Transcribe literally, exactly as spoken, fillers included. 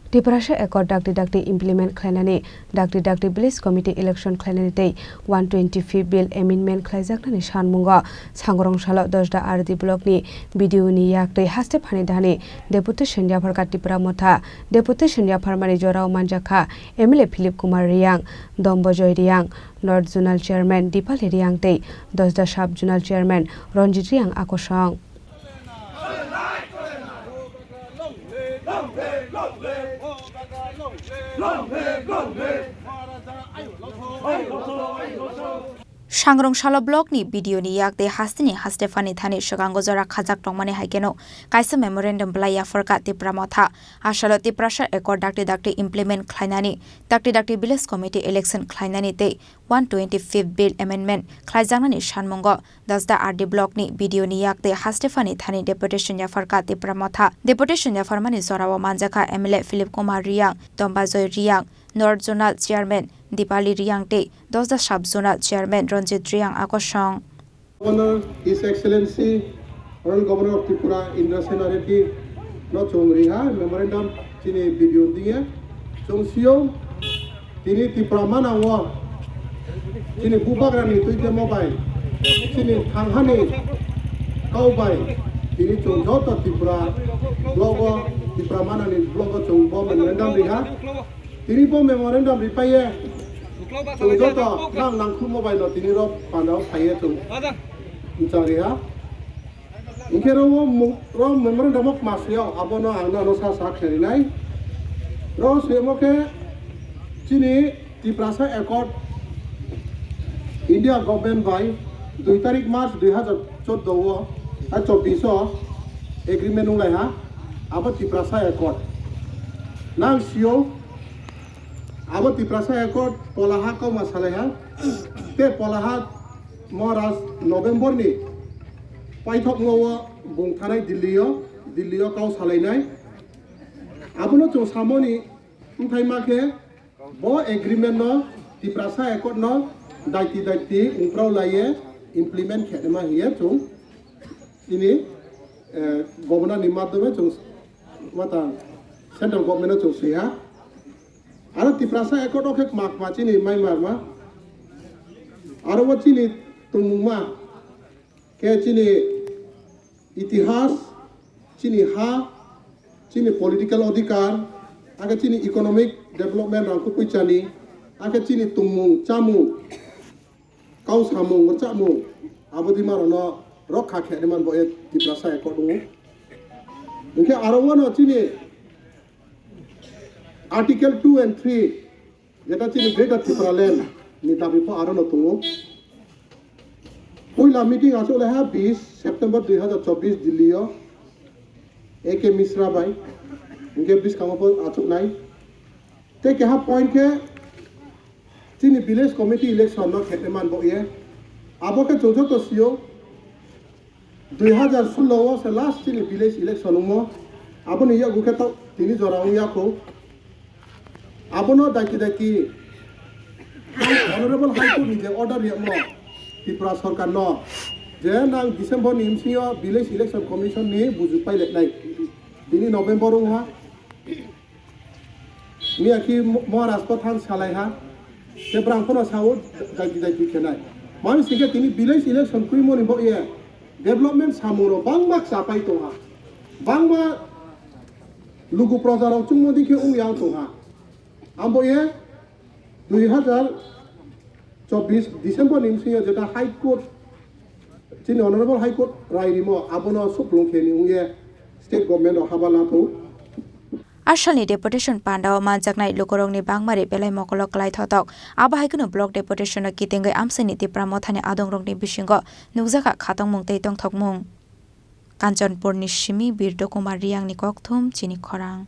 Tiprasa Accord dakti dakti implement khlainani, dakti dakti village committee election khlainani tei one twenty fifth bill amendment khlaijaknani sanmungo Sangrong salo Dosda R D block ni B D O ni yak tei haste phani dhani deputation yapharkha Tipra Motha. Deputation yapharmani jorao manjakha M L A Philip Kumar Riyang, Dombojoy Riyang, North Zonal Chairman Dipali Riyang tei Dosda Sub Zonal Chairman Ranjit Riyang akosong. Sangrong salo block ni B D O ni yak tei hasteni haste phani thani swkango jora khajak tongmani hai kheno kaisa memorandum belai yapharkha Tipra Motha. Asalo Tiprasa Accord dakti dakti implement khlainani, dakti dakti village committee election khlainani tei one twenty fifth bill amendment khlaijaknani sanmungo Dosda R D block ni B D O ni yak tei haste phani thani deputation yapharkha Tipra Motha. Deputation yapharmani jorao manjakha M L A Philip Kumar Riyang, Dombojoy Riyang, North Zonal Chairman Dipali Riyang tei Dosda Sub Zonal Chairman Ranjit Riyang akosong. Honour His Excellency Honourable Governor of Tripura Indra Sena Reddy no chwng riha memorandum chini B D O diye chwng sio tini Tipra manango chini bubagra ni twi temo bai chini thanghani kau bai tini chwng joto Tripura blogo Tipra manani blogo chwng bo memorandum riha. Tini bo memorandum ripaiye chwng joto nang nangkhukma bai no tini rok pandao phaiye chwng bwchang riha. Hinkhe ro memorandum o kma swiyo abono ang nono sa sa kherinai. Ro swiyamo khe chini Tiprasa Accord India government bai dui tarik March dui hazar chordo o, ah, chobbish o agreement wnglaiha abo Tiprasa Accord. Nang sio Abo Tiprasa Accord polaha kauma salaiha, tei polaha Maharaj November ni paithakno o bung thanai Delhi o, Delhi o kau salainai. Abono chwng samoni wngthai ma khe bo agreement no Tiprasa Accord no daiti daiti wngprao laiye implement khe ma hiye chwng chini, eh, governor ni madhyome chwng mata central government no chwng swiha. Aro Tiprasa Accord o khe kma kma chini mai marma. Aro bo chini tongmungma khe chini itihas, chini ha, chini political odhikar, akhe chini economic development rangkho puichani, akhe chini tongmung chamung, kau samung, rwchapmung, abo di mano no rokha khe man bo e Tiprasa Accord wngo. Hinkhe aro wano chini Article two and three, jeta chini Greater Tipraland ni dabi pho aro no tongo. Puila meeting achuk laiha bis September dui hazar chobbish Delhi o A K Mishra bai, hinkhe biskango pho achuk nai. Tei keha point khe chini village committee election no khe man bo ye. Abo khe chwng joto sio. Dui hazar sullo o se last chini village election wngmo. Aboni yago khe to tini jora wngya kho. Abono daiki daiki Honorable High Court ni je order riyamo Tripura Sarkar no je nang December ni bsingyo Village Election Commission ni buju paileknai. Tini November wngha. Miya khi Mo-, Maharaj Pathan salai ha. Te brang phano sao daiki daiki khenai. Mani singkhe tini village election kwimoni bo ye development samung rok bangma chapai tongha. Bangma lugu proja rok chungmo dikhe wng yang tongha. Ambo ye dui hazar chobbish December ni bsingyo jeta High Court, chini Honorable High Court rai rimo, abono suklung khe ni wng ye state government rok haba lathok. A salni deputation pandao manjaknai lukurokni bangmari belai mokolo kwlai thotok. Abo hai kheno block deputation-o kitingwi amchaini Tipra Mothani adongrokni bisingo nukjakha khatongmung tei tongthokmung. Kanchanpurni simi Birdo Kumar Riyangni kokthum chini khorang.